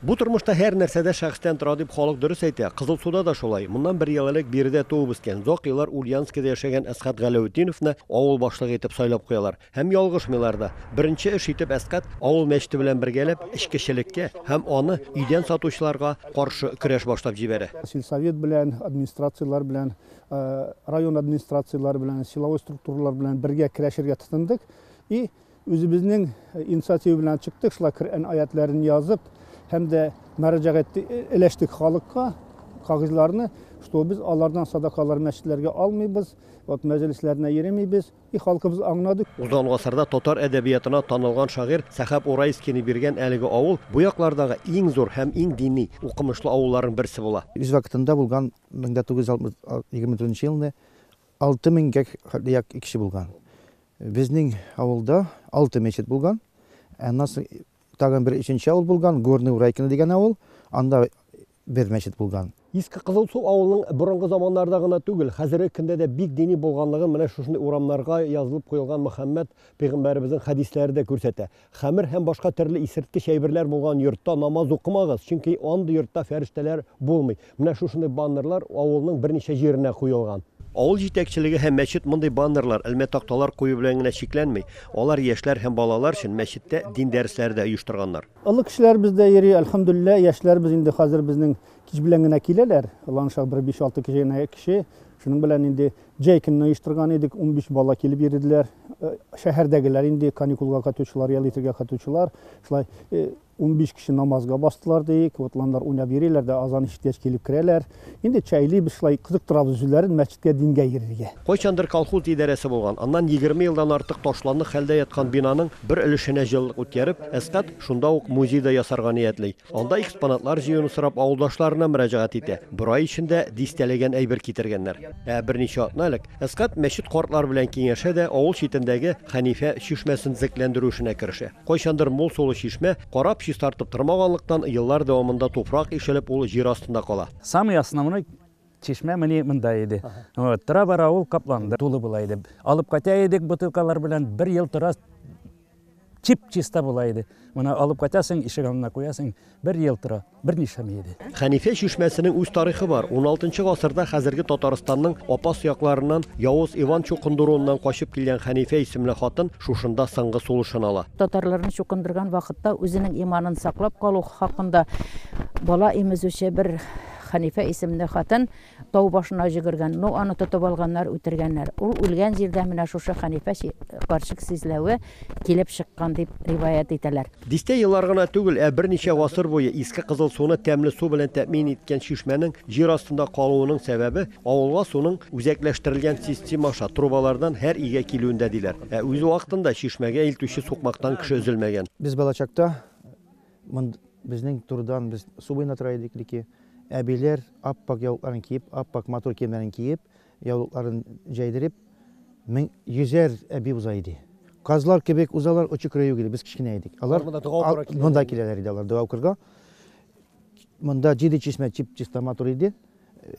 Бу тормышта һәр нәрсә дә шәхестән тора дип халык дөрес әйтә. Кызылсуда да шулай. Моннан бер ел элек биредә туып үскән, озак еллар Ульяновскида яшәгән Әсхәт Галәветдиновны авыл башлыгы итеп сайлап куялар. Һәм ялгышмыйлар да. Беренче эш итеп Әсхәт авыл мәчете белән бергәләп эчкечелеккә һәм аны өйдән сатучыларга каршы көрәш башлап җибәрә. Сельсовет белән, администрацияләр белән, район администрацияләре белән, силовой структуралар белән бергә көрәшергә тотындык. И үзебезнең инициатива белән чыктык, шулай Коръән аятларын язып, һәм дә мөрәҗәгать өләштек халыкка, кагыйзларны, что без алардан садакалар мәчетләргә алмыйбыз, вот мәҗлесләренә йөремибез. И халкыбыз аңлады. Узган гасырда татар әдәбиятына танылган шагыйрь Сәхаб Урайскийны биргән әлеге авыл бу яклардагы иң зур һәм иң дини, укымышлы авылларның берсе була. Үз вакытында булган 1924 елны 6000 гә хәтле кеше булган. Безнең авылда 6 мәчет булган. Аннан соң тагын бер өченче авыл булган, Горный Урайкино дигән авыл, анда бер мәчет булган. Иске Кызылсу авылының борынгы заманнарда гына түгел, хәзерге көндә дә бик дини булганлыгын менә шушындый урамнарга язылып куелган Мөхәммәд пәйгамбәребезнең хәдисләре дә күрсәтә. Хәмер һәм башка төрле исерткеч әйберләр булган йортта намаз укымагыз, чөнки андый йортта фәрештәләр булмый. Менә шушындый баннерлар авылның берничә җиренә куелган. Авыл җитәкчелеге һәм мәчет мондый баннерлар, элмә такталар кую белән генә чикләнми. Алар яшьләр һәм балалар өчен мәчеттә дин дәресләре дә оештырганнар. Олы кешеләр бездә йөри, әлхәмдүлилләһ, яшьләребез инде хәзер безнең кич белән генә киләләр. Алланың бер 5-6 кеше генә кеше. Шуның белән инде җәй көнне оештырган идек, 15 бала килеп йөрделәр. Шәһәрдәгеләр инде каникулга кайтучылар, ял итәргә кайтучылар. Шулай 15 кеше намазга бастылар диек, вот ландар уйнап йөриләр дә, азан ишеткәч килеп керәләр. Инде чәйлибез, шулай кызыктырабыз үзләрен мәчеткә, дингә йөрергә. Кайчандыр колхоз идарәсе булган, аннан 20 елдан артык ташландык хәлдә яткан бинаның бер өлешенә җылылык үткәреп, Әсхәт шунда ук музей да ясарга ниятли. Анда экспонатлар җыюны сорап авылдашларына мөрәҗәгать итә. Бер ай эчендә дистәләгән әйбер китергәннәр. Ә берничә атна элек Әсхәт мәчет картлары белән киңәшә дә авыл читендәге Хәнифә чишмәсен төзекләндерү эшенә керешә. Кайчандыр мул сулы чишмә карап чистартып тормаганлыктан еллар дәвамында туфрак ишелеп ул җир астында кала. Самый основной чишмә менә монда иде. Вот, тора-бара ул капланды, тулы була иде. Алып кайта идек бутылкалар белән, бер ел тора, чип-чиста була иде. Моны алып кайтасың, ишек алдына куясың, бер ел тора, бер нишләми иде. Хәнифә чишмәсенең үз тарихы бар. 16 гасырда хәзерге Татарстанның Апас якларыннан Явыз Иван чукындыруыннан качып килгән Хәнифә исемле хатын шушында соңгы сулышын ала. Татарларны чукындырган вакытта үзенең иманын саклап калу хакында бала имезүче бер Хәнифә исемле хатын тау башына җөгергән. Ну, аны тотып алганнар, үтергәннәр. Ул үлгән җирдә менә шушы Хәнифә карчык сизләве килеп чыккан дип риваять итәләр. Дистә еллар гына түгел, ә берничә гасыр буе Иске Кызылсуны тәмле су белән тәэмин иткән чишмәнең җир астында калуының сәбәбе авылга суның үзәкләштерелгән система аша трубалардан һәр өйгә килүендә диләр. Ә үз вакытында чишмәгә илтүче сукмактан кеше өзелмәгән. Без балачакта безнең турыдан без су буена тора идек, леки әбиләр аппак яулыкларын киеп, аппак матур киемнәрен киеп, яулыкларын җәйдереп, мең йөзәр әби уза иде. Казлар кебек узалар, очы керә юк иде, без кечкенә идек. Алар монда киләләр иде, алар дога укырга. Монда җиде чишмә чип-чиста матур иде.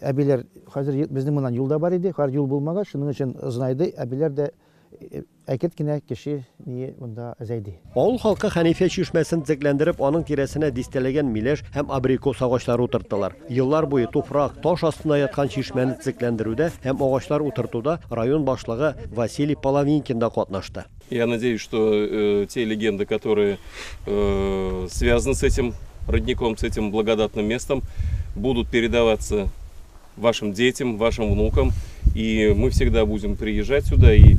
Әбиләр, хәзер безнең моннан юл да бар иде, хәзер юл булмагач, шуның өчен озынайды, әбиләр дә әкрен генә кеше ние монда әзәйде. Авыл халкы Хәнифә чишмәсен төзекләндереп, аның тирәсенә дистәләгән миләш һәм абрикос агачлары утырттылар. Еллар буе туфрак, таш астында яткан чишмәне төзекләндерүдә һәм агачлар утыртуда район башлыгы Василий Половинкин да катнашты. Я надеюсь, что те легенды, которые связаны с этим родником, с этим благодатным местом, будут передаваться вашим детям, вашим внукам. И мы всегда будем приезжать сюда и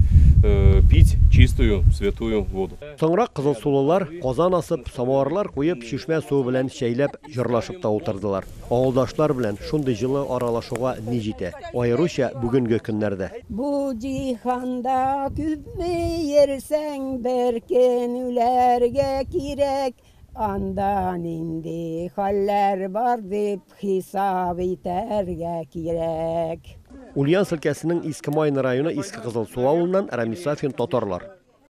пить чистую святую воду. Соңрак кызылсулылар казан асып, самоварлар куеп, чишмә суы белән чәйләп, җырлашып та утырдылар. Авылдашлар белән шундый җылы аралашуга ни җитә? Аеруча бүгенге көннәрдә. Бу җиһанда күпме йөрсәң, бер көн үләргә кирәк. Анда нинди хәлләр бар дип хисап итәргә кирәк. Ульяновск өлкәсенең Иске Майна районы Иске Кызылсу авылыннан Рамис Сафин, Татарлар.